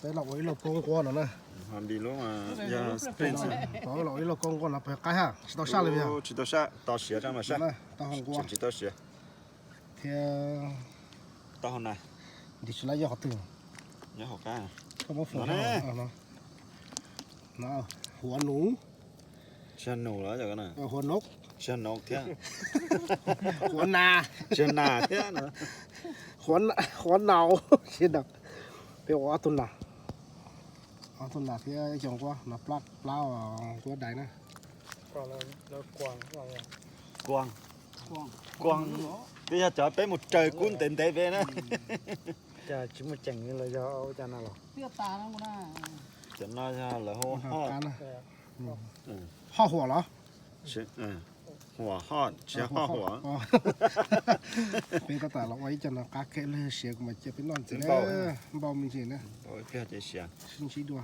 Peb los ua ib lauj kaub nquab no na. Ho nti lub yog spring. Peb los ua ib lauj kaub nquab no pes qaib ha, tsis tau saj li yog. Tsis tau saj, tau siav tso mas saj. Tau ho nquab. Tsis tau siav. Thiab tau ho na. Nti tsis laib yog qhov twg? Nyob hauv qab. Koj muab fum no. Huav nuv. Tsis yog nuv los yog huav nuv. Tsis yog nuv thiab. Huav nas. Tsis yog nas thiab no. Huav naus. Peb ua ob tug nas. Ob tug nas thiab ib co nquab no, plab nquab dais na. Kuang, kuang, twb yog cov peb mus raws kub ntev ntev peb na. Cas tsis muaj ceem li los yog ua cas no los? Cov no yog lawv hu hoj. Hoj huam los? Huam hoj, tsis yog hoj huam. Peb tab tom los ua ib co no qab keb lwg siav kuv mam cia peb noj ntxiv na. Npau me ntsis na. Sib ntsib dua.